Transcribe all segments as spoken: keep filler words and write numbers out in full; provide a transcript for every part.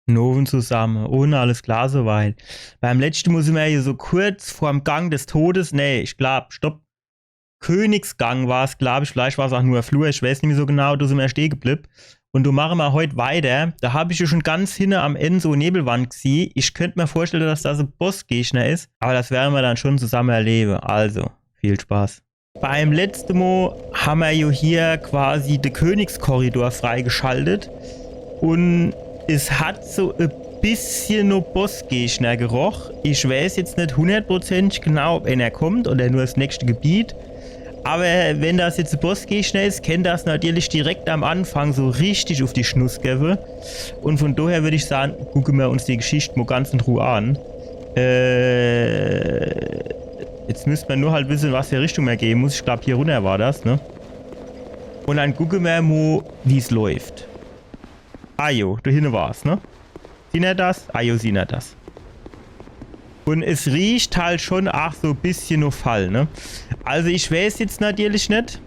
Nowend zusamme. Un alles klar soweit. Beim letschte Mol sin mer jo so kurz vorm Gang des Todes. Nee, ich glaab, stopp. Königsgang war's, glaab ich. Vielleicht war's aach nur e Flur. Ich weeß nimmi so genau. Do sin mer stehe geblibb. Un do mache mer heut weiter. Do hab ich jo schun ganz hinne am End so e Nebelwand gesieh. Ich könnt mer vorstelle, dass das e Bossgegner is. Awwer das werre mer dann schun zusamme erlewe. Also, viel Spaß. Beim letschte Mol hammer jo hier quasi de Königskorridor freigeschaltet. Un es hat so e bissje no Bossgegner geroch. Ich weeß jetzt net hunnertprozentig genau, ob ener kommt oder nur es nächschte Gebiet. Awwer wenn das jetzt e Bossgegner is, kennt das natierlich direkt am Anfang so richtig uf die Schnuss gewwe. Un vun doher würd ich sage, gucke mer uns die Geschicht mol ganz in Ruh an. Äh, jetzt müsst mer nur halt wisse, was fer Richtung mer gehe muss. Ich glaab, hier runner war das, ne? Un dann gucke mer mol, wie's läuft. Ah jo, do hinne war's, ne? Sieht er das? Ah jo, sieht er das. Un es riecht halt schun aach so e bissje no Fall, ne? Also ich weeß jetzt natierlich net.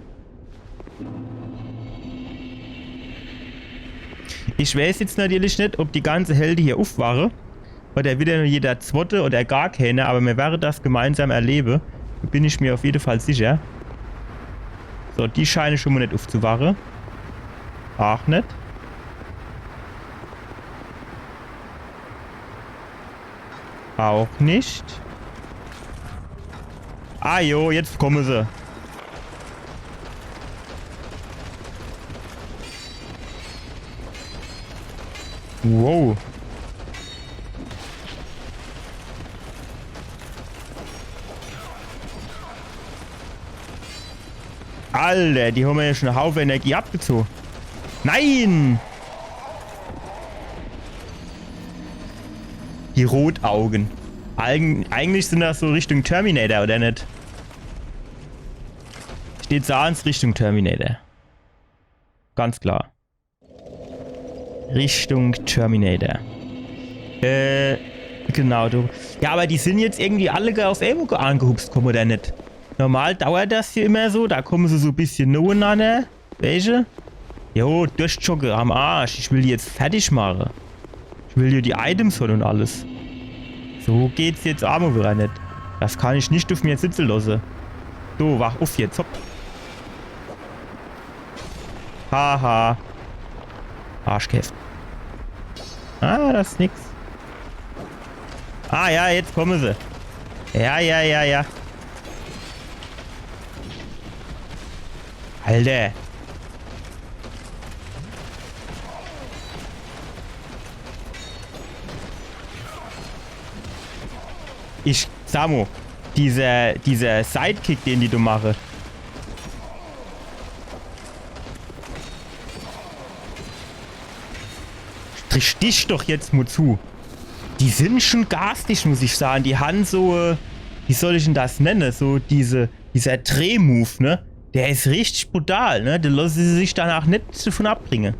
Ich weeß jetzt natierlich net, ob die ganze Helde hier ufwache. Oder widder nur jeder zwotte oder gar keener, awwer mer werre das gemeinsam erlewe. Do bin ich mer uf jede Fall sicher. So, die scheine schun mol net ufzuwache. Aach net. Aach net. Ah jo, jetzt komme se. Wow. Alter, die hän mer jo schun e Haufe Energie abgezoge. Nein! Die Rotauge. Eig-, eigentlich sin das so Richtung Terminator, oder net? Steht so alles Richtung Terminator. Ganz klar. Richtung Terminator. Äh, genau, du. Ja, awwer die sin jetzt irgendwie alle ge-, uf emol ge-, angehupst komme, oder net? Normal dauert das hier immer so, do komme se so e bissje nohenanner. Welche? Jo, durchjogge am Arsch. Ich will die jetzt fertig mache. Ich will hier die Items hole un alles. So geht's jetzt awwer widder net. Das kann ich net uf mer sitze losse. So, wach uf jetzt, hopp. Haha. Arschkäs. Ah, das is nix. Ah ja, jetzt komme se. Ja, ja, ja, ja. Alter. Ich, Samu, dieser, dieser Sidekick, den die do mache. Stich doch jetzt mol zu. Die sin schun garstig, muss ich sage. Die hän so, äh, wie soll ich'n das nenne? So diese, dieser Drehmove, ne? Der is richtig brutal, ne? Do losse se sich danach net devun abbringe.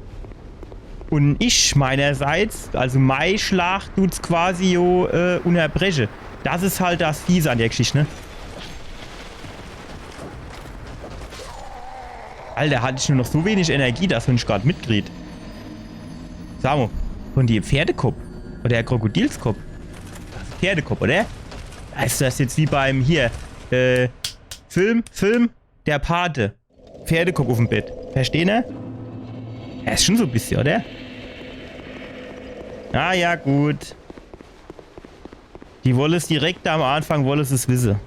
Un ich meinerseits, also mei Schlag dut's quasi jo, äh, unnerbreche. Das is halt das Fiese an der Geschicht, ne? Alter, hatt ich nur noch so wenig Energie, das hab ich grad mitgekriet. Sa mol, hon die Pferdekopp? Oder Krokodilskopp? Das is Pferdekopp, oder? Is das jetzt wie beim hier, äh, Film, Film, der Pate? Pferdekopp uff'm Bett. Verstehn er? Ja, is schon so e bissje, oder? Ah ja, gut. Die wolle's direkt am Anfang, wolle's wisse.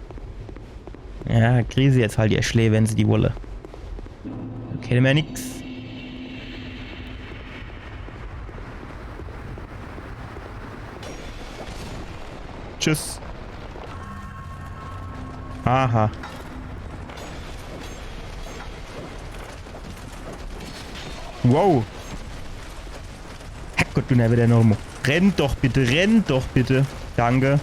Ja, krie se jetzt halt ihr Schlee, wenn se die wolle. Okay, mehr nix. Tschüss. Aha. Wow. Herrgott, du nervige Normo. Renn doch bitte, renn doch bitte. Danke.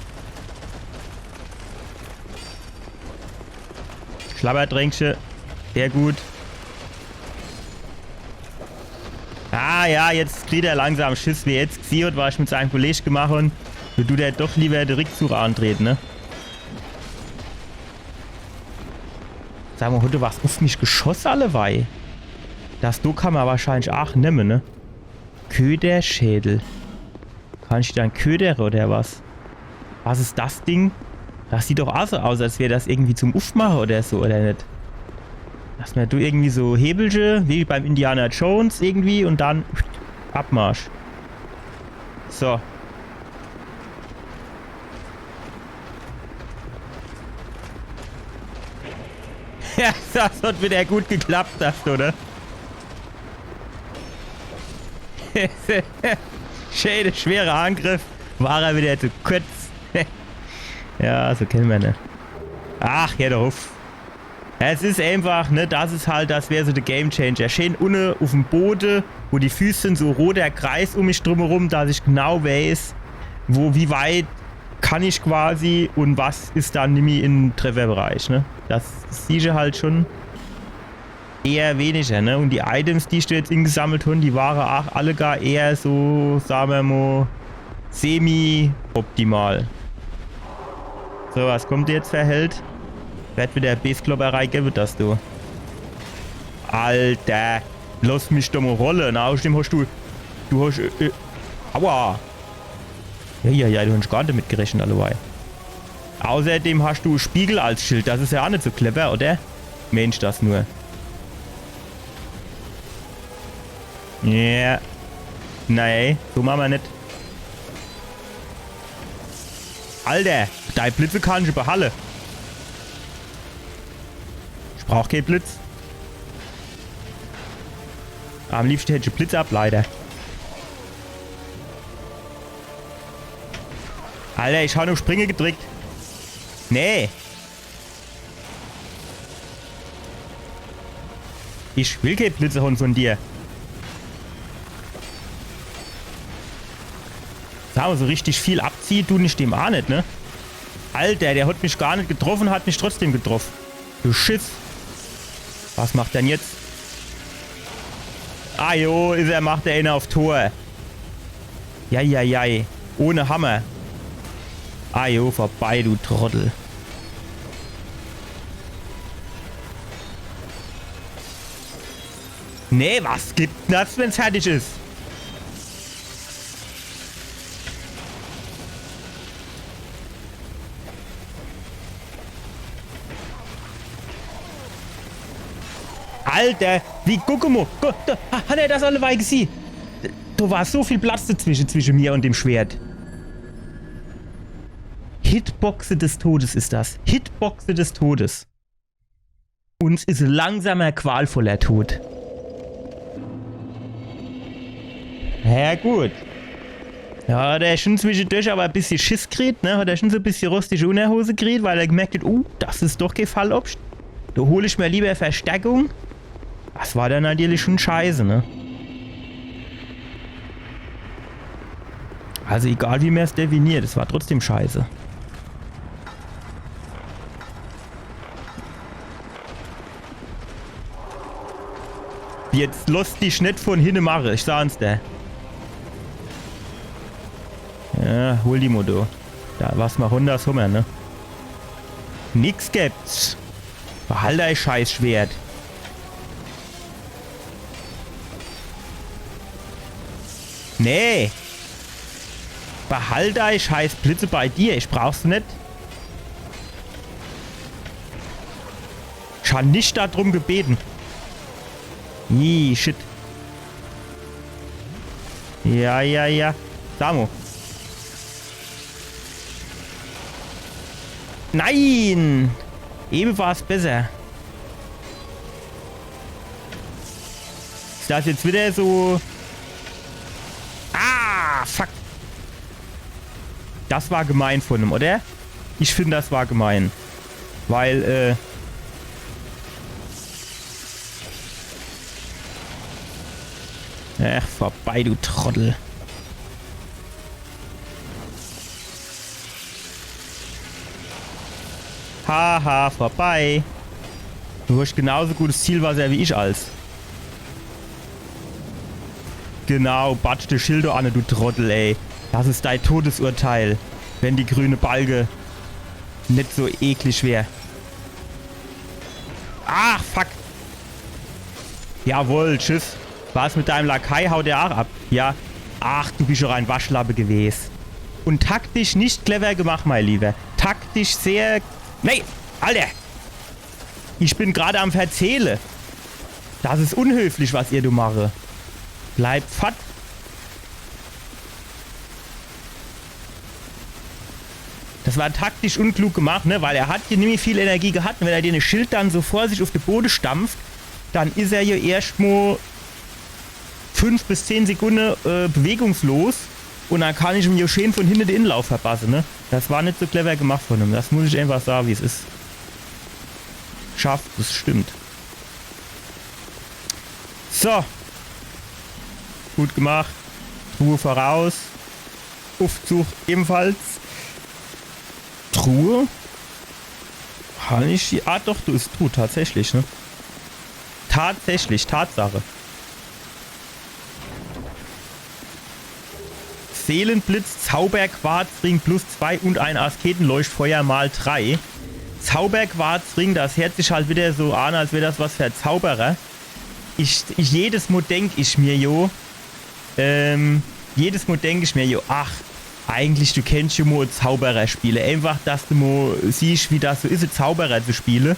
Schlabberdränkche. Sehr gut. Ah ja, jetzt kriet er langsam Schiss, wie er jetzt gesiehn hot, was ich mit seinem Kolleg gemacht hon. Dut er doch lieber de Rückzug antrete, ne? Sa mol, hot do was uff mich geschoss, allewei? Das do kann ma wahrscheinlich aach nemme, ne? Köderschädel. Kann ich die dann ködere oder was? Was is das Ding? Das sieht doch aa so aus, als wär das irgendwie zum Ufmache oder so, oder net? Dass mer do irgendwie so Hebelche, wie beim Indiana Jones irgendwie, und dann Abmarsch. So. Ja, das hat wieder gut geklappt, das, oder? Schöner, schwerer Angriff. War er wieder zu kurz. Ja, so kenne mer, ne? Ach, hör doch uff. Es is einfach, ne, das is halt, das wär so de Gamechanger. Schön unne uffm Bode, wo die Füß sin, so roter Kreis um mich drumherum, dass ich genau weiß, wo, wie weit kann ich quasi und was is dann nimmi im Trefferbereich, ne? Das siehsche halt schon eher weniger, ne? Und die Items, die ich do jetzt ingesammelt hun, die ware ach alle gar eher so, sa mer mo, semi-optimal. So, was kommt jetzt, Herr Held? Werd wieder Beesklopperei gewwe, das du. Alter, lass mich doch mo rolle. Na, außerdem hast du, du hast, äh, äh, aua. Ja, ja, ja, du hast gar net damit gerechnet, alleweil. Außerdem hast du Spiegel als Schild. Das is ja ach net so clever, oder? Mensch, das nur. Ja. Nee, so mache mer net. Alter, dei Blitze kannsch behalle. Ich brauch kee Blitz. Am liebschte hätt ich e Blitzableiter. Alter, ich hab nur Springe gedrickt. Nee. Ich will kee Blitze hon von dir. Sa mo, so richtig viel abziehe dun ich dem ach net, ne? Alter, der hat mich gar net getroffe, hat mich trotzdem getroffe. Du Schiss. Was macht er dann jetzt? Ah jo, is er, macht er eener uff Thor. Jei, jei, jei. Ohne Hammer. Ah jo, vorbei, du Trottel. Nee, was gibt denn das, wenn's fertig is? Alter, wie, guck mo, gu-, do, ha-, hat er das alleweil gesieh? Do war so viel Platz dazwische, zwische mir und dem Schwert. Hitboxe des Todes is das. Hitboxe des Todes. Und s is e langsamer, qualvoller Tod. Ja, gut. Ja, hat er schon zwischedurch aber e bissje Schiss kriet, ne? Hat er schon so e bissje rostige Unnerhose kriet, weil er gemerkt hat, oh, das is doch kee Fallobscht. Do hol ich mir lieber Verstärkung. Das war dann natürlich schon scheiße, ne? Also egal, wie mer's definiert, es war trotzdem scheiße. Jetzt loss dich net von hinne mache, ich sa's der. Ja, hol die Moto. Do, was mer hon, das hommer, ne? Nix gibt's. Behalt dei Scheißschwert. Nee. Behalt dei Scheißblitze bei dir. Ich brauch se net. Ich hab net do drum gebete. Ih, shit. Ja, ja, ja. Sa mo. Nein! Ewe war's besser. Is das jetzt wieder so? Ah, fuck. Das war gemein von em, oder? Ich find, das war gemein. Weil, äh, ach, vorbei, du Trottel. Haha, vorbei. Du hast genauso gutes Zielwasser wie ich als. Genau, batsch de Schild do anne, du Trottel, ey. Das is dei Todesurteil, wenn die grüne Balke net so eklig wär. Ach, fuck. Jawohl, tschüss. Was mit deinem Lakai? Haut der ach ab? Ja. Ach, du bisch doch en Waschlappe gewes. Un taktisch net clever gemacht, mein Lieber. Taktisch sehr... Nee, Alter! Ich bin grad am Verzähle. Das is unhöflich, was ihr do mache. Bleib fort. Das war taktisch unklug gemacht, ne? Weil er hat jo nimmi viel Energie gehat. Un wenn er den Schild dann so vor sich uf de Bode stampft, dann is er jo erscht mo fünf bis zehn Sekunde, äh, bewegungslos. Un dann kann ich em jo schön von hinne de Inlauf verpasse, ne? Das war net so clever gemacht von em. Das muss ich einfach sage, wie's is. Schafft, das stimmt. So. Gut gemacht. Truhe voraus. Uffzug ebenfalls. Truhe? Kann ich die? Ah, doch, do is Truhe, tatsächlich, ne? Tatsächlich, Tatsache. Seelenblitz, Zauberquarzring plus zwei un en Asketenleuchtfeuer mal drei. Zauberquarzring, das heert sich halt wieder so an, als wär das was für Zauberer. Ich, ich, jedes Mo denk ich mir, jo, ähm, jedes Mo denk ich mir, jo, ach, eigentlich, du kennscht jo mo Zauberer spiele. Einfach, dass du mo siehscht, wie das so is, e Zauberer zu spiele.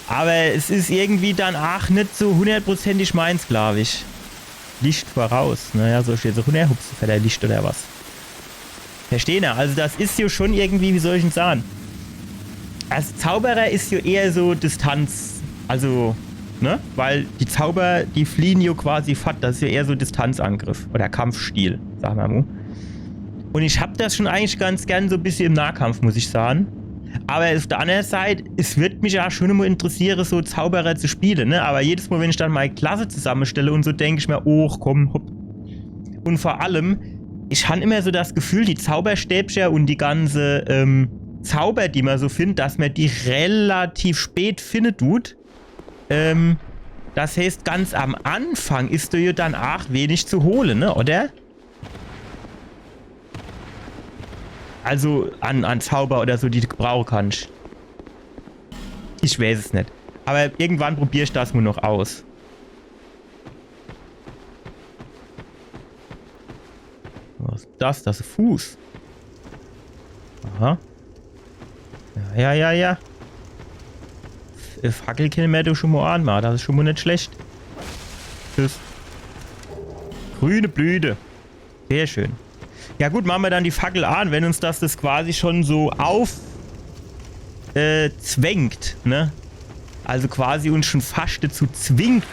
Aber es is irgendwie dann ach net so hundertprozentig meins, glaub ich. Licht voraus. Naja, soll ich jetzt runnerhupse für der Licht oder was? Verstehner, also das is jo schon irgendwie, wie soll ich'n sahn? Als Zauberer is jo eher so Distanz, also, ne? Weil die Zauber, die fliehen jo quasi fort, das is jo eher so Distanzangriff oder Kampfstil, sag mer mo. Un ich hab das schon eigentlich ganz gern so e bissje im Nahkampf, muss ich sahn. Aber uf der annere Seit, es würd mich jo schon mo interessiere, so Zauberer zu spiele, ne? Aber jedes Mo, wenn ich dann mei Klasse zusammestelle un so, denk ich mir, och, komm, hopp. Un vor allem, ich han immer so das Gefühl, die Zauberstäbcher un die ganze, ähm, Zauber, die mer so findt, dass mer die relativ spät finne tut. Ähm, das heißt, ganz am Anfang is do jo dann ach wenig zu hole, ne, oder? Also an, an Zauber oder so, die du gebrauche kannscht. Ich weiß es net. Aber irgendwann probier ich das mo noch aus. Was is das? Das is e Fuß. Aha. Ja, ja, ja, ja. F-, Fackel kenne mer doch schon mo anmache. Das is schon mo net schlecht. Tschüss. Grüne Blüte. Sehr schön. Ja gut, mache mer dann die Fackel an, wenn uns das, das quasi schon so auf, äh, zwängt, ne? Also quasi uns schon fascht dazu zwingt,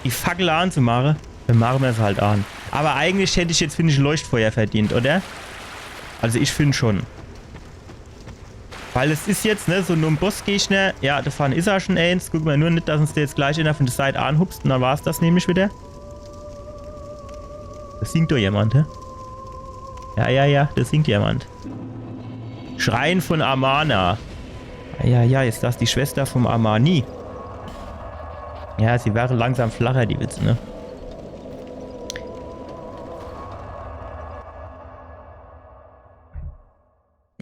die Fackel anzumache, dann mache mer's halt an. Aber eigentlich hätt ich jetzt, find ich, e Leuchtfeuer verdient, oder? Also ich find schon. Weil es is jetzt, ne, so no'm Bossgegner. Ja, do vorne is er schon eens. Gucke mer nur net, dass uns der jetzt gleich einer von der Seit anhupst. Un dann war's das nämlich wieder. Do singt doch jemand, hä? Ja, ja, ja, do singt jemand. Schrein von Amana. Ja, ja, is das die Schwester vom Amani? Ja, sie werre langsam flacher, die Witze, ne?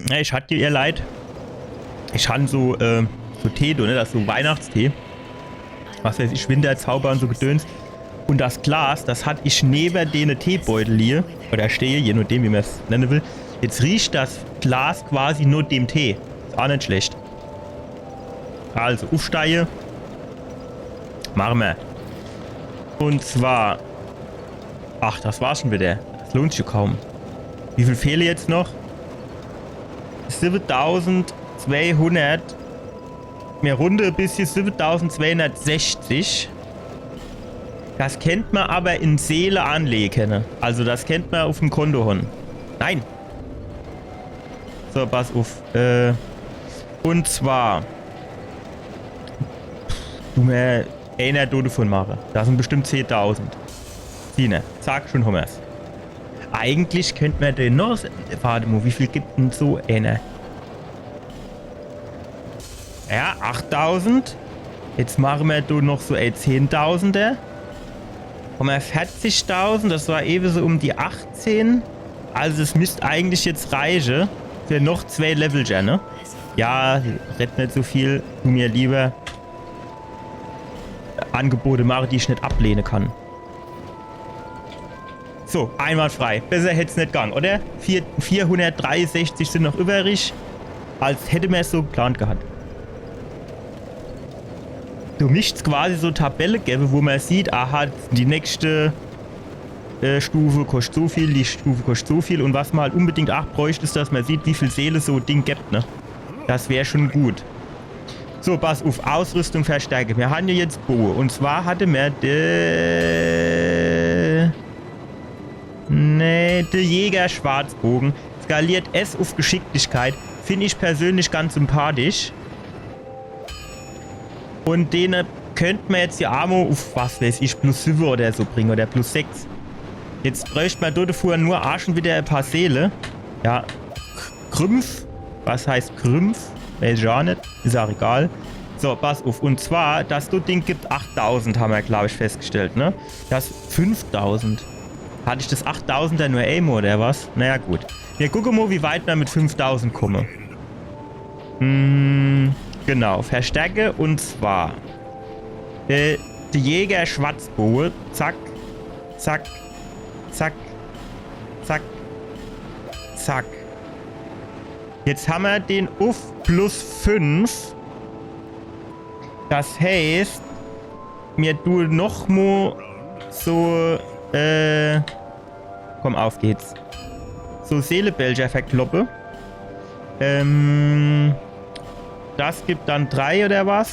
Ja, ich hat jo, ihr Leit, ich han so, äh, so Tee, ne, das is so Weihnachtstee. Was weiß ich, Winterzauber un so Gedöns. Un das Glas, das hat ich newe dene Teebeutel hier, oder stehe, je nodem, wie mer's nenne will. Jetzt riecht das Glas quasi no dem Tee. Is ach net schlecht. Also, ufsteie. Mache mer. Un zwar. Ach, das war's schon wieder. Das lohnt sich jo kaum. Wie viel fehle jetzt noch? Siebentausendzweihundert. Mir runde e bissje, siebentausendzweihundertsechzig. Das kennt mer aber in Seele anlege, ne? Also das kennt mer uf'm Konto hon. Nein! So, pass uf. Äh, un zwar. Du mer eener do devun mache. Das sin bestimmt zehntausend. Sieh, ne? Zack, schon hommer's. Eigentlich kennt mer den noch. Wart mo, wie viel gibt dann so eener? Ja, achttausend. Jetzt mache mer do noch so e Zehntausender. Hommer vierzigtausend, das war ewe so um die achtzehn. Also es misst eigentlich jetzt reiche für noch zwee Levelcher, ne? Ja, red net so viel, tu mer liewer Angebote mache, die ich net ablehne kann. So, einwandfrei. Besser hätt's net gang, oder? Vier, vierhundertdreiundsechzig sin noch übrig. Als hätte mer's so geplant gehat. Du mischt's quasi so Tabelle gewwe, wo mer sieht, aha, die nächste äh, Stufe koscht so viel, die Stufe koscht so viel. Un was mer halt unbedingt aach bräucht, is, dass mer sieht, wie viel Seele so e Ding gebt, ne? Das wär schon gut. So, pass uff, Ausrüstung verstärke. Mir han jo jetzt Boe. Un zwar hatte mer de... Nee, de Jäger Schwarzbogen. Skaliert S uff Geschicklichkeit. Find ich persönlich ganz sympathisch. Un dene könnt mer jetzt die Armor uff, was weiß ich, plus siwwe oder so bringe oder plus sechs. Jetzt bräucht mer do devor nur aach schon wieder e paar Seele. Ja. K-, Krümpf. Was heißt Krümpf? Weiß ich aach net. Is aach egal. So, pass uff. Un zwar, das do Ding gibt achttausend, han mer, glaab ich, festgestellt, ne? Das fünftausend. Hat ich das achttausender nur emol, oder was? Naja, gut. Mir gucke mo, wie weit mer mit fünftausend komme. Hm, genau, verstärke un zwar, äh, de Jäger Schwarzboe. Zack, zack, zack, zack, zack. Jetzt han mer den uff plus fünf. Das heißt, mir dun noch mo so, äh, komm, uff geht's. So Seelebälger verkloppe. Ähm, das gibt dann drei oder was?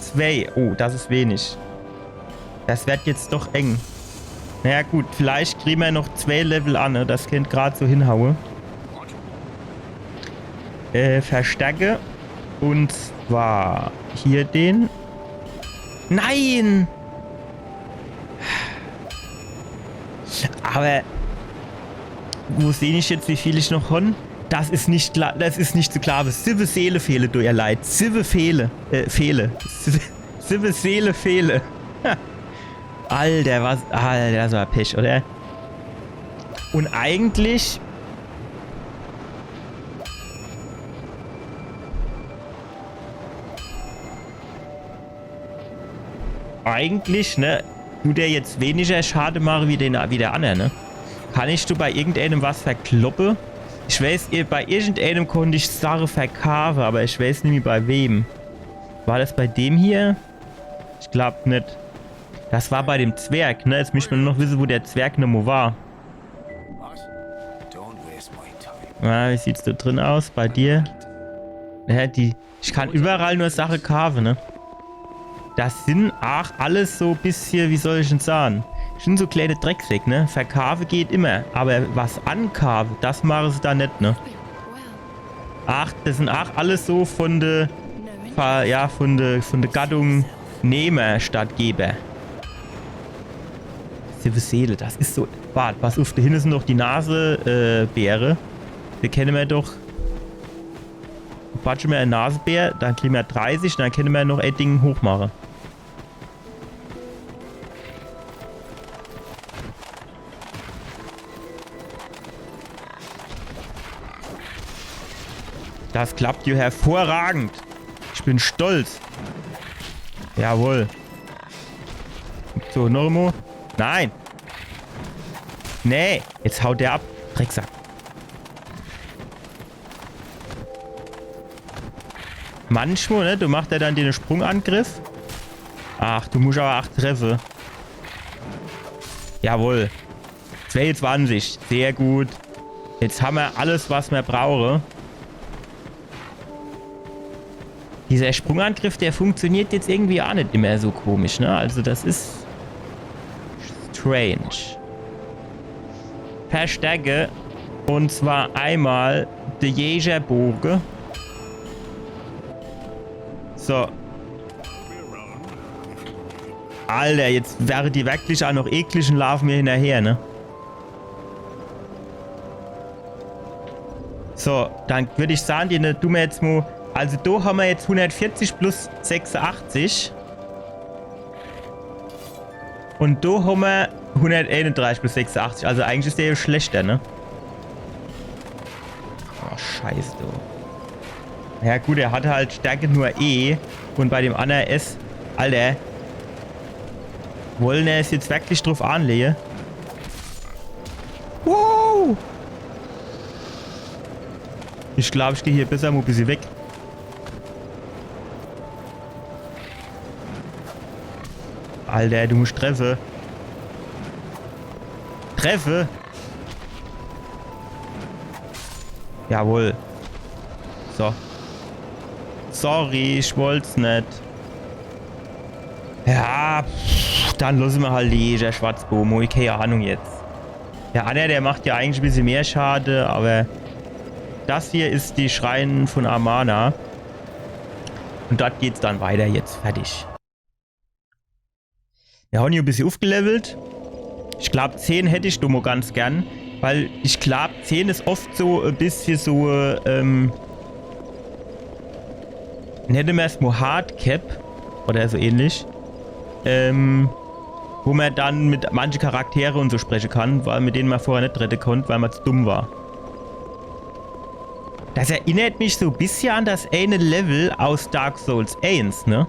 Zwei. Oh, das is wenig. Das werd jetzt doch eng. Naja gut, vielleicht krie mer noch zwei Level an, ne? Das könnt grad so hinhaue. Äh, verstärke. Un zwar hier den. Nein! Aber wo seh ich jetzt, wie viel ich noch han? Das is net klar, das is net zu glaawe. Siwwe Seele fehle, du, ihr Leit. Siwwe fehle, äh, fehle. Siwwe, siwwe Seele fehle. Alter, was, Alter, das war Pech, oder? Un eigentlich Eigentlich, ne, dut der jetzt weniger Schade mache wie, den, wie der anner, ne? Kann ich do bei irgendeenem was verkloppe? Ich weiß, ir-, bei irgendeenem konnt ich Sache verkaafe, aber ich weiß nimmi bei wem. War das bei dem hier? Ich glaab net. Das war bei dem Zwerg, ne? Jetzt misst mer nur noch wisse, wo der Zwerg nomo war. Na, wie sieht's do drin aus bei dir? Hä, die, ich kann überall nur Sache kaafe, ne? Das sin aach alles so bissje, wie soll ich'n sahn? Schon so kleine Drecksäck, ne? Verkaafe geht immer, aber was ankaafe, das mache se do net, ne? Ach, das sin aach alles so von de, Ver-, ja, von de, von de Gattung Nehmer statt Geber. Siwwe Seele, das is so. Wart, pass uff, do hinne sin doch die Nase-, äh, Beere. Do kenne mer doch. Quatsche mer en Nasebeer, dann krie mer dreißig, dann kenne mer noch e Ding hochmache. Das klappt jo hervorragend. Ich bin stolz. Jawohl. So, nomo. Nein. Nee, jetzt haut der ab. Drecksack. Manchmal, ne, do macht er dann den Sprungangriff. Ach, du muscht aber aach treffe. Jawohl. Zweiundzwanzig. Sehr gut. Jetzt hammer alles, was mer brauche. Dieser Sprungangriff, der funktioniert jetzt irgendwie aach net immer so komisch, ne? Also das is strange. Verstärke. Und zwar einmal de Jägerboge. So. Alter, jetzt wäre die wirklich aach noch eklig und laufe mir hinnerher, ne? So, dann würd ich sahn, die, ne, du mir jetzt mo, also do hammer jetzt hundertvierzig plus sechsundachtzig. Und do hammer hunderteinunddreißig plus sechsundachtzig. Also eigentlich is der jo schlechter, ne? Oh, scheiße, du. Ja gut, er hat halt Stärke nur E und bei dem annere S. Alter. Wollen er es jetzt wirklich drauf anlege? Wow! Ich glaab, ich geh hier besser mo e bissje weg. Alter, du muscht treffe. Treffe! Jawohl. So. Sorry, ich wollt's net. Ja, pff, dann losse mer halt die, der Schwarzbomo. Kee Ahnung jetzt. Der anner, der macht ja eigentlich e bissje mehr Schade, awwer das hier is die Schrein von Amana. Un dort geht's dann weiter jetzt. Fertig. Mir hon hier e bissje ufgelevelt. Ich glaab, zehn hätt ich do mo ganz gern. Weil ich glaab, zehn is oft so e bissje so, ähm, nenne mer's mo Hardcap oder so ähnlich. Ähm, wo mer dann mit manche Charaktere un so spreche kann, weil mit dene mer vorher net redde konnt, weil mer zu dumm war. Das erinnert mich so e bissje an das eine Level aus Dark Souls eins, ne?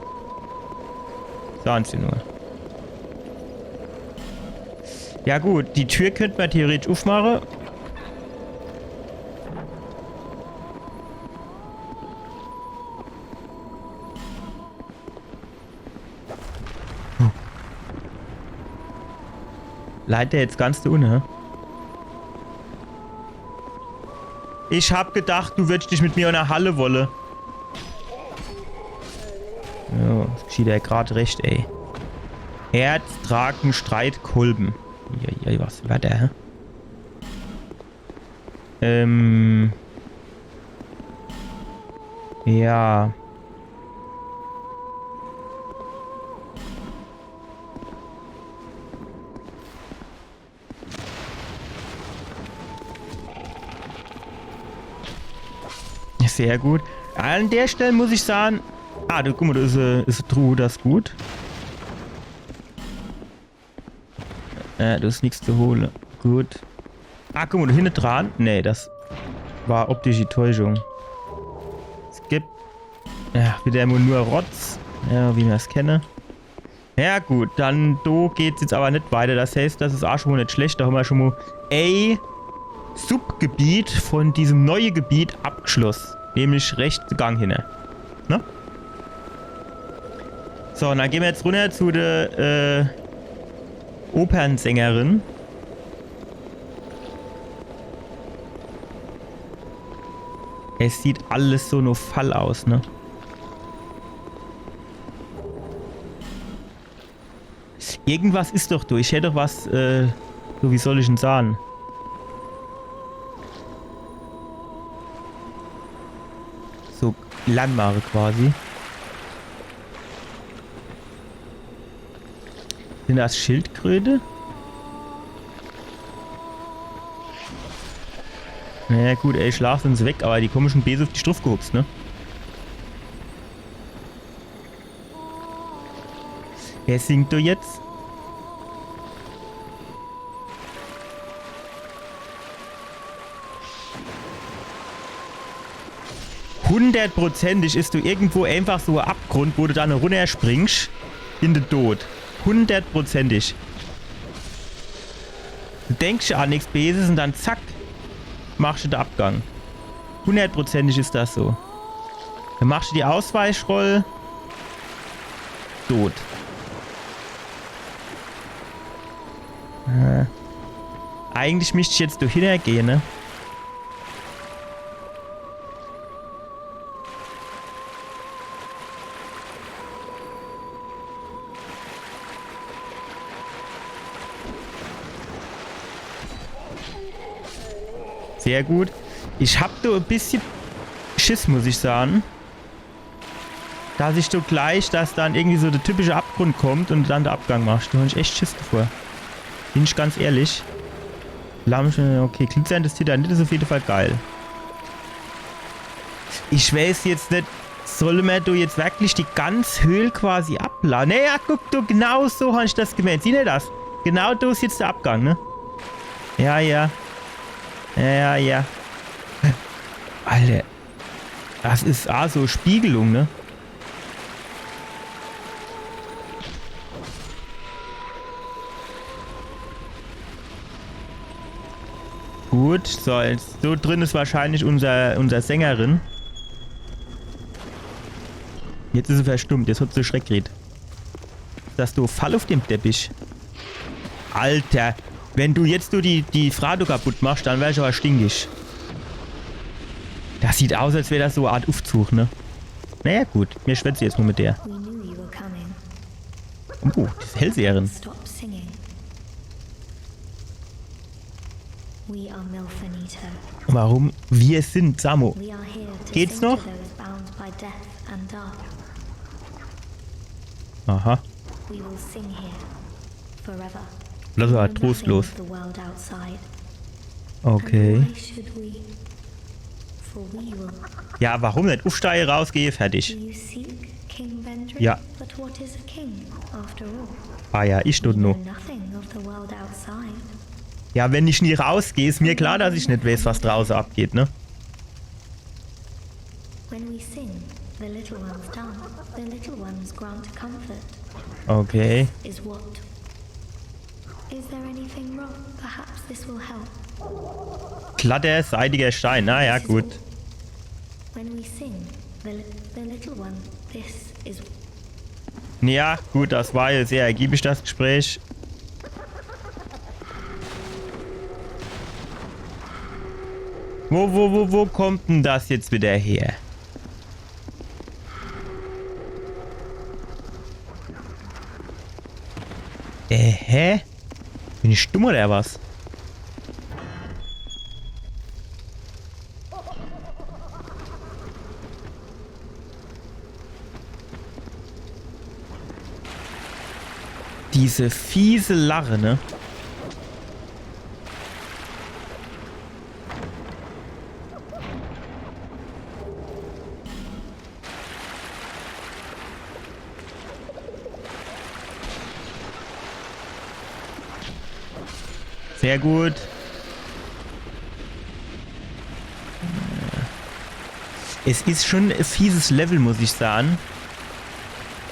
Sagen Sie nur. Ja gut, die Tür könnt mer theoretisch ufmache. Leit der jetzt ganz do unne, hä? Ich hab gedacht, du würdst dich mit mir unnerhalle wolle. Jo, das geschieht der grad recht, ey. Herzdrakenstreitkolben. Ja, ja, was war der, hä? Ähm. Ja. Sehr gut. An der Stelle muss ich sagen, ah, du, guck mo, do is, äh, is e Truh, das is gut. Äh, do is nix zu hole. Gut. Ah, guck mo, do hinne dran. Nee, das war optische Täuschung. Es gibt, ja, wieder mo nur Rotz. Ja, wie mer's kenne. Ja gut, dann do geht's jetzt awwer net weiter. Das heißt, das is aa schun mo net schlecht. Do hommer schun mo e Subgebiet von diesem neue Gebiet abgeschloss. Nämlich rechts de Gang hinne. Ne? So, un dann gehn mer jetzt runner zu der, äh, Opernsängerin. Es sieht alles so no Fall aus, ne? Irgendwas is doch do. Ich hätt doch was, äh, so, wie soll ich'n sahn? So, Landmarke quasi. Sin das Schildkröte? Naja gut, ey, Schlag sin se weg, awwer die komische Bese uff die Struff gehupst, ne? Wer singt do jetzt? Hundertprozentig is do irgendwo einfach so e Abgrund, wo du dann runnerspringsch in de Tod. Hundertprozentig. Du denksch an nix Beses un dann zack, machsch de Abgang. Hundertprozentig is das so. Dann machsch die Ausweichroll. Tot. Äh. Eigentlich misst ich jetzt do hinner gehe, ne? Sehr gut. Ich hab do e bissje Schiss, muss ich sahn. Dass ich do gleich, dass dann irgendwie so de typische Abgrund kommt un dann de Abgang machsch. Do hab ich echt Schiss davor. Bin ich ganz ehrlich. Lamm-, okay, glitzerndes Titanit is uff jede Fall geil. Ich weiß jetzt net, solle mer do jetzt wirklich die ganz Höhl quasi ablade? Nee, ja, guck, do, genau so hab ich das gemeent. Siehsch das? Genau do is jetzt de Abgang, ne? Ja, ja. Ja, ja. Alter. Das is aa so Spiegelung, ne? Gut, so, jetzt, so drin is wahrscheinlich unser, unser Sängerin. Jetzt is se verstummt, jetzt hat se Schreck gekriet. Is das do Fall uff dem Teppich? Alter, wenn du jetzt do die, die Frau do kaputt machsch, dann wer ich awwer stinkig. Das sieht aus, als wär das so e Art Uffzug, ne? Naja, gut, mir schwätze jetzt nur mit der. We knew you were coming. Oh, die Hellseherin. Stop singing. We are Milfanito. Warum? Wir sind Samo. We are here to Geht's sing noch? To those bound by death and dark. Aha. We will sing here forever. Das war trostlos. We know nothing of the world outside. Okay. And why should we? For we will. Ja, warum net? Uffstehe, rausgehe, fertig. Do you seek King Vendrick? Ja. But what is a king, after all? Ah ja, ich don't know. We know nothing of the world outside. Ja, wenn ich nie rausgeh, is mir klar, dass ich net weeß, was drauße abgeht, ne? When we sing, the little ones dance, the little ones grant comfort. Okay. Is what? Is there anything wrong? Perhaps this will help. Glatter, seidiger Stein. Na ja, gut. When we sing, the, li- the little one, this is Ja, gut, das war jetzt sehr ergiebig, das Gespräch. Wo, wo, wo, wo kommt denn das jetzt wieder her? Äh, hä? Bin ich dumm oder was? Diese fiese Lache, ne? Sehr gut. Es is schon e fieses Level, muss ich sage.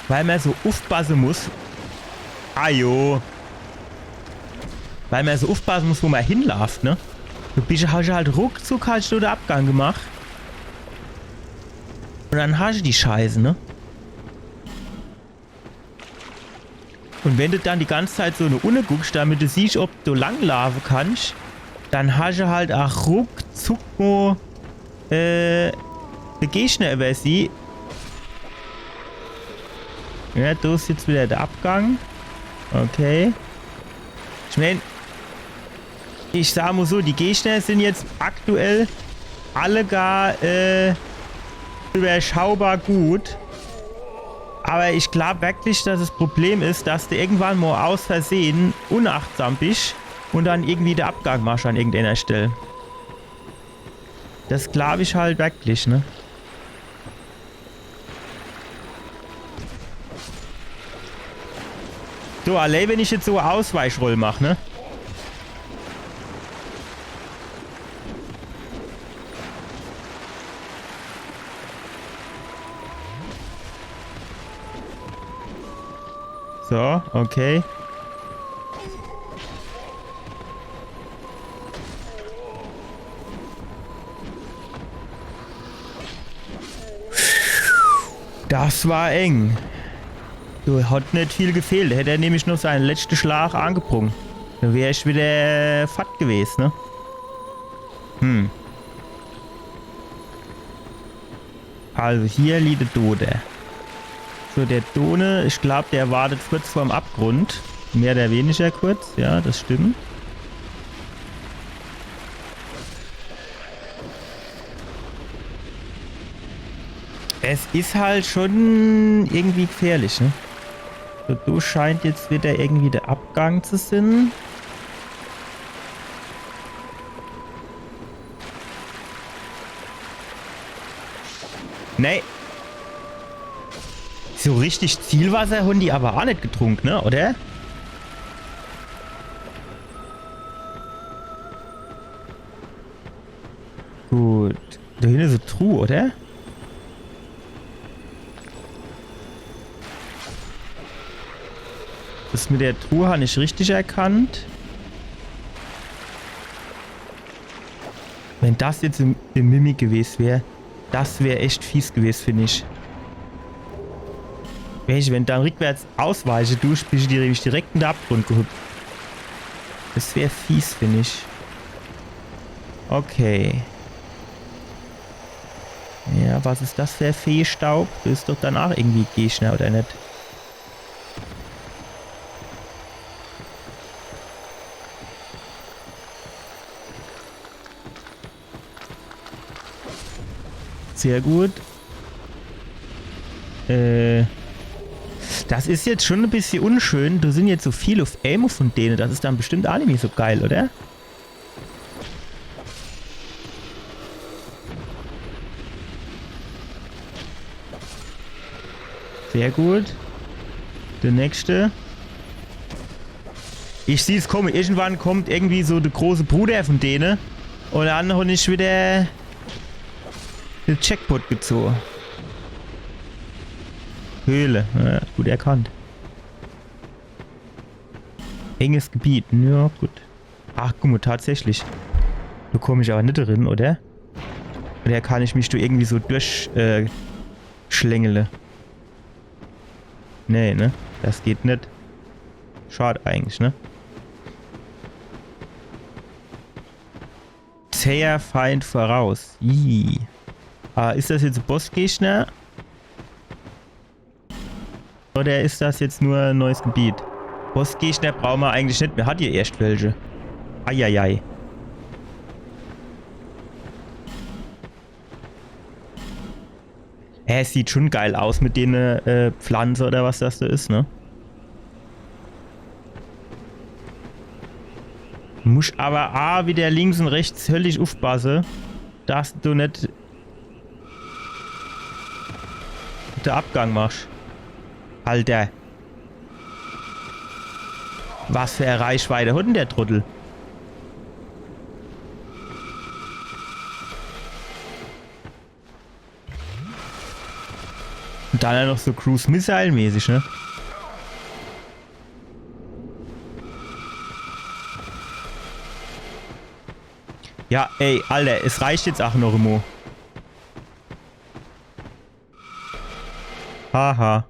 Weil mer so uffbasse muss. Ajo. Weil mer so uffbasse muss, wo mer hinlaaft, ne? Du bisch, hasch halt ruckzuck, hasch du de Abgang gemacht. Un dann hasch die Scheiße, ne? Un wenn du dann die ganze Zeit so no unne gucksch, damit du siehsch, ob du langlaafe kannsch, dann hasch halt ach ruckzuck mo, äh, de Gegner iwwersieh. Ja, do is jetzt wieder de Abgang. Okay. Ich mein, ich sag mo so, die Gegner sin jetzt aktuell alle gar, äh, überschaubar gut. Aber ich glaub wirklich, dass es Problem is, dass du irgendwann mo aus Versehen unachtsam bisch un dann irgendwie de Abgang machsch an irgendeiner Stell. Das glaub ich halt wirklich, ne? So, allää wenn ich jetzt so Ausweichroll mach, ne? So, okay. Das war eng. Do hat net viel gefehlt. Hätt er nämlich noch sein letschte Schlag angebrungen. Do wär ich wieder fort gewes, ne? Hm. Also hier liegt der Dode. So, der Dode, ich glaub, der wartet kurz vorm Abgrund. Mehr oder weniger kurz, ja, das stimmt. Es is halt schon irgendwie gefährlich, ne? So, do scheint jetzt wieder irgendwie der Abgang zu sin. Nee. So richtig Zielwasser hun die aber ach net getrunk, ne? Oder? Gut. Do hinne is e Truh, oder? Das mit der Truh han ich richtig erkannt. Wenn das jetzt im, im Mimic gewes wär, das wär echt fies gewes, find ich. Wenn ich, wenn dann rückwärts ausweiche, du, bist du nämlich direkt in de Abgrund gehupft. Das wär fies, find ich. Okay. Ja, was is das für Feestaub? Das is doch dann ach irgendwie Gegner, oder net? Sehr gut. Äh, das is jetzt schon e bissje unschön. Do sin jetzt so viel uf emol von dene. Das is dann bestimmt ach nimmi so geil, oder? Sehr gut. De nächste. Ich sieh's komme. Irgendwann kommt irgendwie so de große Bruder von dene. Un dann hon ich wieder de Jackpot gezoge. Höhle. Ja, gut erkannt. Enges Gebiet. Ja, gut. Ach, guck mol, tatsächlich. Do komm ich awwer net drin, oder? Oder kann ich mich do irgendwie so durch, äh, schlängele? Nee, ne? Das geht net. Schad eigentlich, ne? Zäher Feind voraus. Ih. Ah, is das jetzt e Bossgegner? Oder is das jetzt nur e neues Gebiet? Bossgegner brauche mer eigentlich net. Mer hat jo erscht welche. Eieiei. Hä, es sieht schon geil aus mit dene, äh, Pflanze oder was das do is, ne? Musch awwer ah wieder links un rechts höllisch ufpasse, dass du net de Abgang machsch. Alter. Was für e Reichweite hot dann der Trottel? Un dann aa noch so Cruise-Missile-mäßig, ne? Ja, ey, Alter, es reicht jetzt aa noch emol. Haha.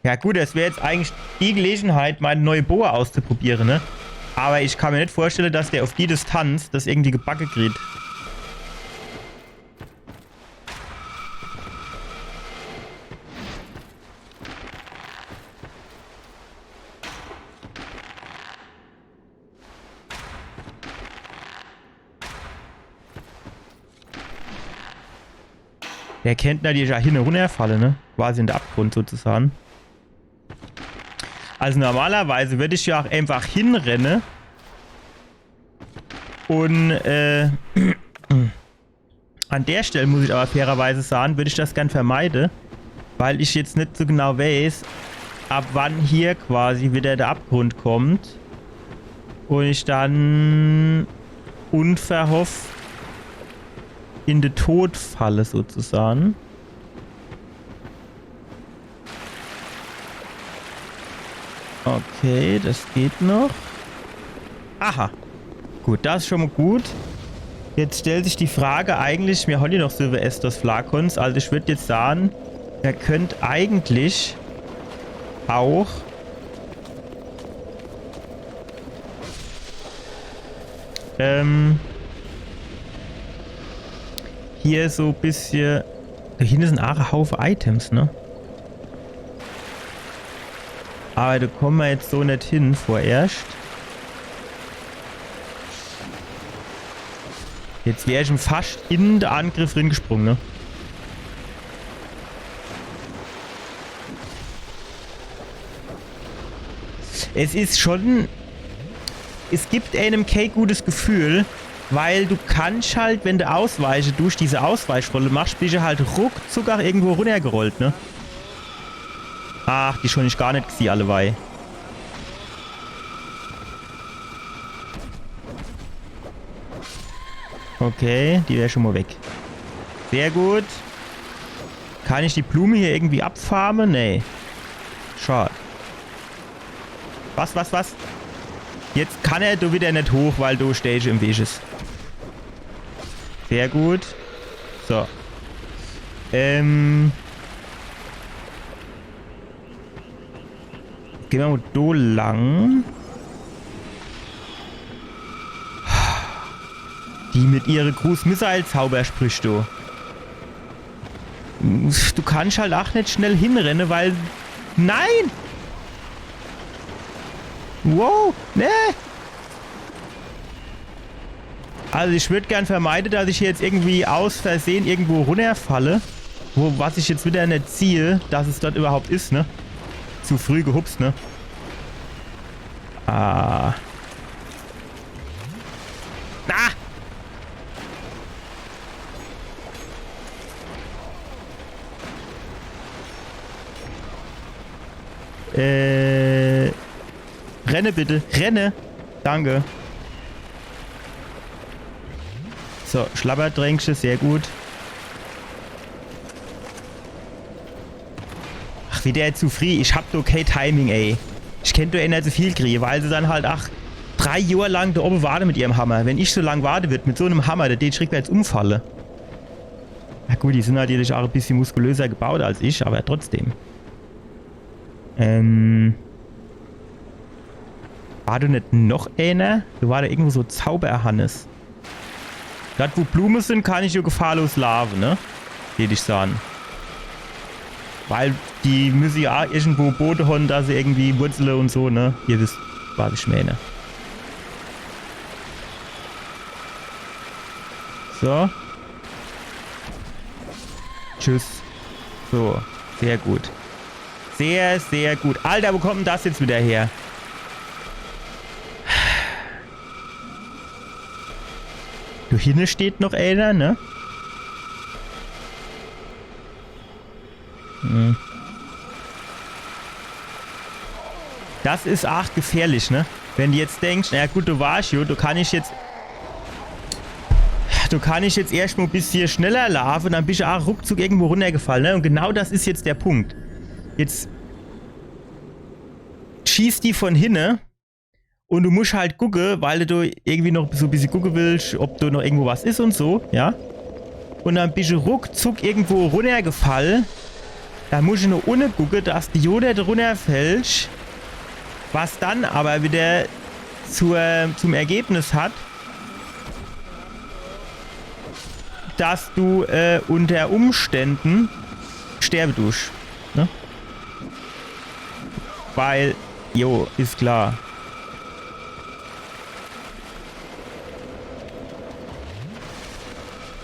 Ja gut, es wär jetzt eigentlich die Gelegenheit, meine neue Boe auszuprobiere, ne? Awwer ich kann mer net vorstelle, dass der uf die Distanz das irgendwie gebacke kriegt. Der kennt natürlich aa hinne runnerfalle, ne? Quasi in de Abgrund sozusage. Also normalerweis würd ich jo aa einfach hinrenne un, äh, an der Stell muss ich awwer fairerweis sage, würd ich das gern vermeide, weil ich jetzt net so genau weeß, ab wann hier quasi wieder de Abgrund kommt un ich dann unverhofft in de Tod falle sozusage. Okay, das geht noch. Aha. Gut, das is schon mol gut. Jetzt stellt sich die Frage eigentlich, mir hon jo noch Silver Estus Flakons, also ich würd jetzt sage, mer könnt eigentlich aa, ähm, hier so e bissje, do hinne sin aa e Haufe Items, ne? Awwer do komme mer jetzt so net hin vorerscht. Jetzt wär ich em fascht in de Angriff ringesprunge, ne? Es is schon, es gibt eenem kee gutes Gefühl, weil du kannsch halt, wenn du ausweiche dusch, diese Ausweichrolle machsch, bisch du halt ruckzuck aa irgendwo runnergerollt, ne? Ach, die schon ich gar net gesieh, alleweil. Okay, die wär schon mol weg. Sehr gut. Kann ich die Blume hier irgendwie abfarme? Nee. Schad. Was, was, was? Jetzt kann er do wieder net hoch, weil do Stage im Weg is. Sehr gut. So. Ähm. Gehn mer mol do lang. Die mit ihre Cruise-Missile-Zaubersprüch, du. Du kannsch halt ach net schnell hinrenne, weil... Nein! Wow, ne! Also ich würd gern vermeide, dass ich jetzt irgendwie aus Versehen irgendwo runnerfalle. Wo, was ich jetzt wieder net sieh, dass es dort überhaupt is, ne? Zu früh gehupst, ne? Ah. Ah! Äh, renne bitte, renne. Danke. So, Schlabberdränkche, sehr gut. Ach, wieder zu frieh. Ich hab doch kee Timing, ey. Ich kennt doch eh net so viel kriege, weil se dann halt, ach, drei Johr lang do owwe warte mit ihrem Hammer. Wenn ich so lang warte würd mit so nem Hammer, der, der schreckt jetzt umfalle. Na gut, die sin natürlich ach e bissje muskulöser gebaut als ich, aber trotzdem. Ähm. War do net noch eener? Do war do irgendwo so Zauberhannes. Dort, wo Blume sin, kann ich jo gefahrlos laafe, ne? Deet ich saan. Weil die müsse jo ach irgendwo Bode hon, dass se irgendwie wurzle un so, ne? Ihr wisst, was ich mään. So. Tschüss. So, sehr gut. Sehr, sehr gut. Alter, wo kommt denn das jetzt wieder her? Do hinne steht noch eener, ne? Hm. Das is arg gefährlich, ne? Wenn du jetzt denkst, na ja, gut, do war ich jo, do kann ich jetzt, do kann ich jetzt erscht mo e bissje schneller laafe, dann bisch du ach ruckzuck irgendwo runnergefall, ne? Un genau das is jetzt der Punkt. Jetzt schießt die von hinne un du musch halt gucke, weil du do irgendwie noch so e bissje gucke willsch, ob do noch irgendwo was is un so, ja? Un dann bisch du ruckzuck irgendwo runnergefall. Dann musch du no unne gucke, dass du jo net runnerfällsch. Was dann aber wieder zur, zum Ergebnis hat, dass du, äh, unter Umständen sterbe dusch. Ne? Weil, jo, is klar.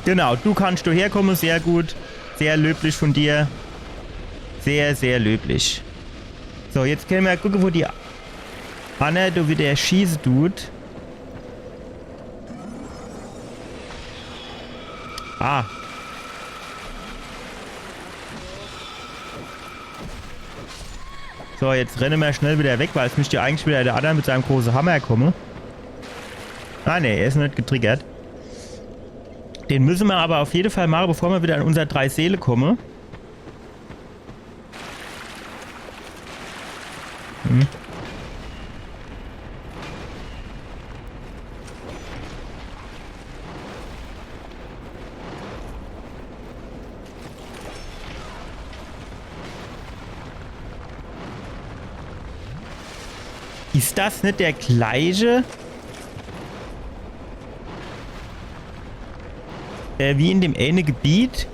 Genau, du kannsch do herkomme, sehr gut. Sehr löblich von dir. Sehr, sehr löblich. So, jetzt kenne mer gucke, wo die Anna do wieder schieße dut. Ah. So, jetzt renne mer schnell wieder weg, weil es misst jo eigentlich wieder der Anna mit seinem große Hammer komme. Ah, nee, er is noch net getriggert. Den müsse mer aber auf jede Fall mache, bevor mer wieder an unser drei Seele komme. Hm. Is das net der gleiche? Äh, wie in dem ene Gebiet.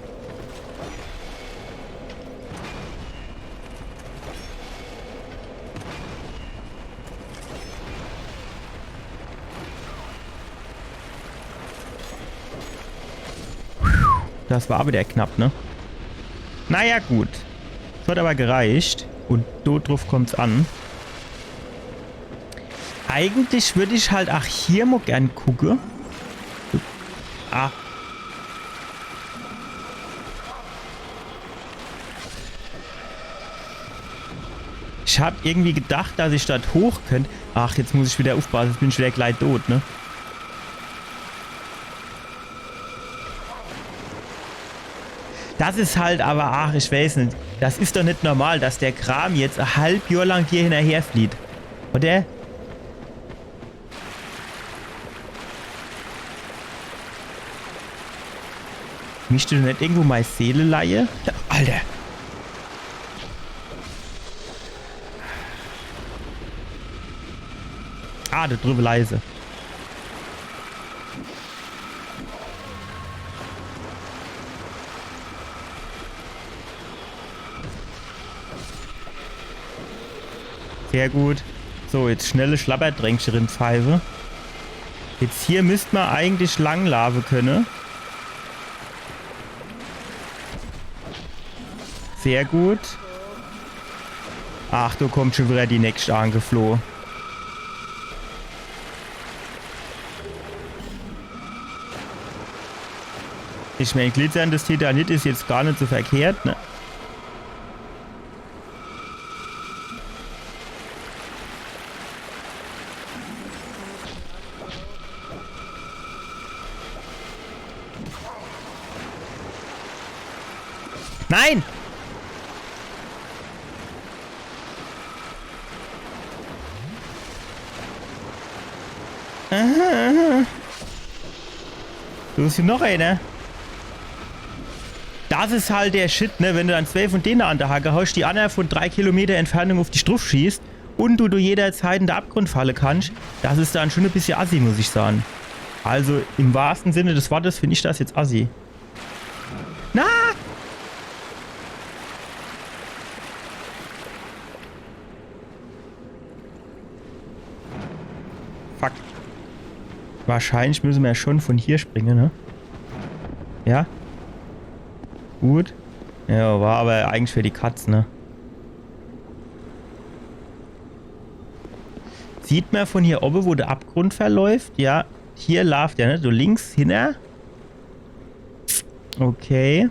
Das war wieder knapp, ne? Naja, gut. Es hat aber gereicht. Un do druff kommt's an. Eigentlich würd ich halt ach hier mo gern gucke. Ah. Ich hab irgendwie gedacht, dass ich dort hoch könnt. Ach, jetzt muss ich wieder uffpasse, jetzt bin ich wieder gleich tot, ne? Das is halt aber, ach, ich weiß net. Das is doch net normal, dass der Kram jetzt e halb Johr lang dir hinnerherflieht. Oder? Mischt do net irgendwo mei Seele leie? Alter. Ah, do driwwe leie se. Sehr gut. So, jetzt schnell e Schlabberdränkche rinpfeife. Jetzt hier misst mer eigentlich langlaafe könne. Sehr gut. Ach, do kommt schun widder die nächscht angefloh. Ich mein, glitzerndes Titanit is jetzt gar net so verkehrt, ne? Nein! Aha, aha. Do is hier noch eener. Das is halt der Shit, ne? Wenn du dann zwee vun dene an de Hacke hosch, die anner vun drei Kilometer Entfernung uff dich druff schießt un du, du jederzeit in de Abgrund falle kannsch, das is dann schun e bissje assi, muss ich sage. Also im wahrsten Sinne des Wortes find ich das jetzt assi. Na! Fuck. Wahrscheinlich müsse mer schun vun hier springe, ne? Ja? Gut. Ja, war awwer eigentlich für die Katz, ne? Sieht mer vun hier owwe, wo de Abgrund verläuft? Ja, hier laaft er, ne? So links hinner. Okay.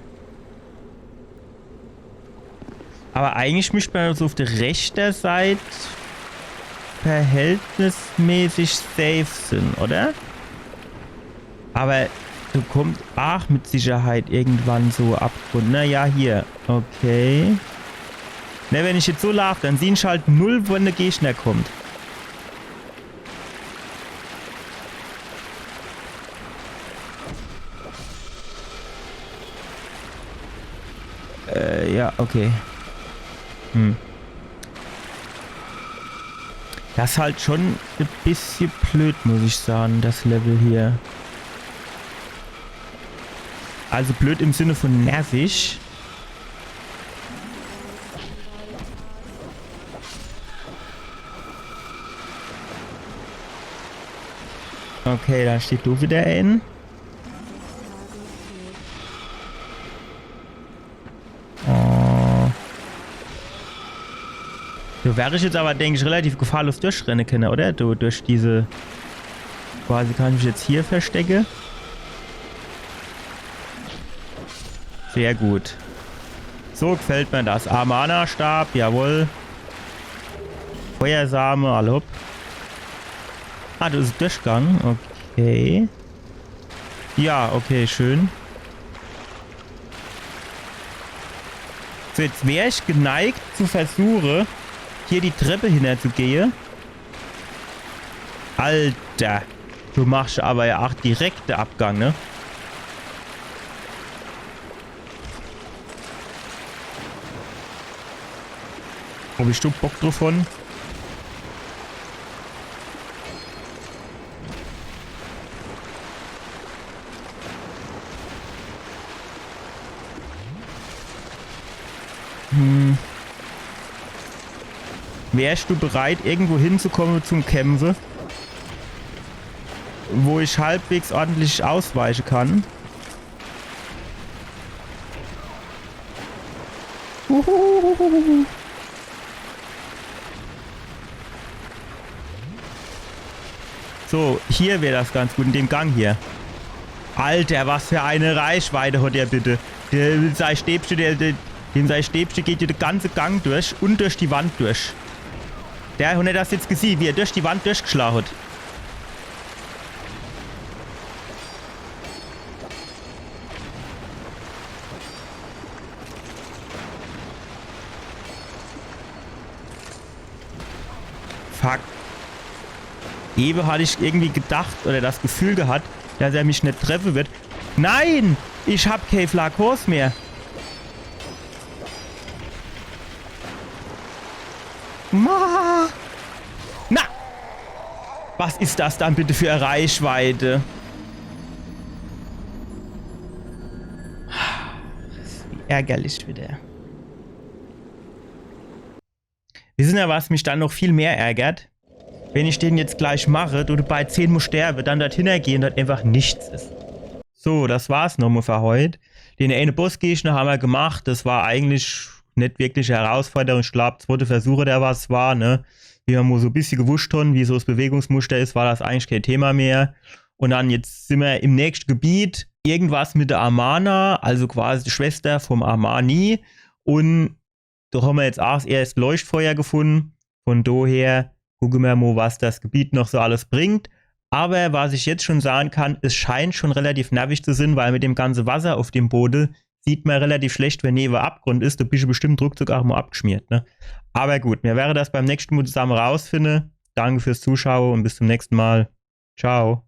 Awwer eigentlich misst mer so uff de rechter Seit verhältnismäßig safe sin, oder? Awwer do kommt aach mit Sicherheit irgendwann so Abgrund. Na ja, hier. Okay. Ne, wenn ich jetzt so laaf, dann siehn ich halt null, wann de Gegner kommt. Äh, ja, okay. Hm. Das is halt schun e bissje blöd, muss ich sage, das Level hier. Also blöd im Sinne vun nervig. Okay, do steht do widder een. Oh. Do wär ich jetzt awwer, denk ich, relativ gefahrlos durchrenne kenne, oder? Do, durch diese... Quasi kann ich mich jetzt hier verstecke. Sehr gut. So gefällt mer das. Amana-Stab, jawohl. Feuersame, allhopp. Ah, do is e Durchgang. Okay. Ja, okay, schön. So, jetzt wär ich geneigt zu versuche, hier die Trepp hinner zu gehe. Alter. Du machsch awwer ja aach direkt de Abgang, ne? Hab ich do Bock druff hon? Hm. Wärsch du bereit, irgendwo hinzukomme zum Kämpfe, wo ich halbwegs ordentlich ausweiche kann? Uhuhuhuhu. So, hier wär das ganz gut, in dem Gang hier. Alter, was für eine Reichweite hat der bitte? Der, sei Stäbche, der, der, dem sei Stäbche geht hier de ganze Gang durch un durch die Wand durch. Der, hon er das jetzt gesieh, wie er durch die Wand durchgeschlage hat? Fuck. Ewe hatt ich irgendwie gedacht oder das Gefühl gehat, dass er mich net treffe wird. Nein! Ich hab kee Flakons mehr. Ma! Na! Was is das dann bitte für e Reichweite? Wie ärgerlich wieder. Wissener, was mich dann noch viel mehr ärgert? Wenn ich den jetzt gleich mache, du bei zehn mo sterbe, dann dort hinner gehe un dort einfach nichts is. So, das war's nochmo für heut. Den eene Bossgegner hammer gemacht, das war eigentlich net wirklich e Herausforderung. Ich glaub, zwote Versuch oder was war, ne? Wie mer mo so e bissje gewusst hon, wie so das Bewegungsmuster is, war das eigentlich kee Thema mehr. Un dann jetzt simmer im nächschte Gebiet, irgendwas mit der Amana, also quasi die Schwester vom Amani. Un do hammer jetzt aach erscht Leuchtfeuer gefunne. Von doher gucke mer mo, was das Gebiet noch so alles bringt. Aber was ich jetzt schon sage kann, es scheint schon relativ nervig zu sin, weil mit dem ganze Wasser auf dem Bode sieht mer relativ schlecht, wenn newe Abgrund is. Do bische bestimmt ruckzuck aach mo abgeschmiert, ne? Aber gut, mir werre das beim nächschte Mo zusamme rausfinne. Danke fürs Zuschaue un bis zum nächschte Mal. Ciao.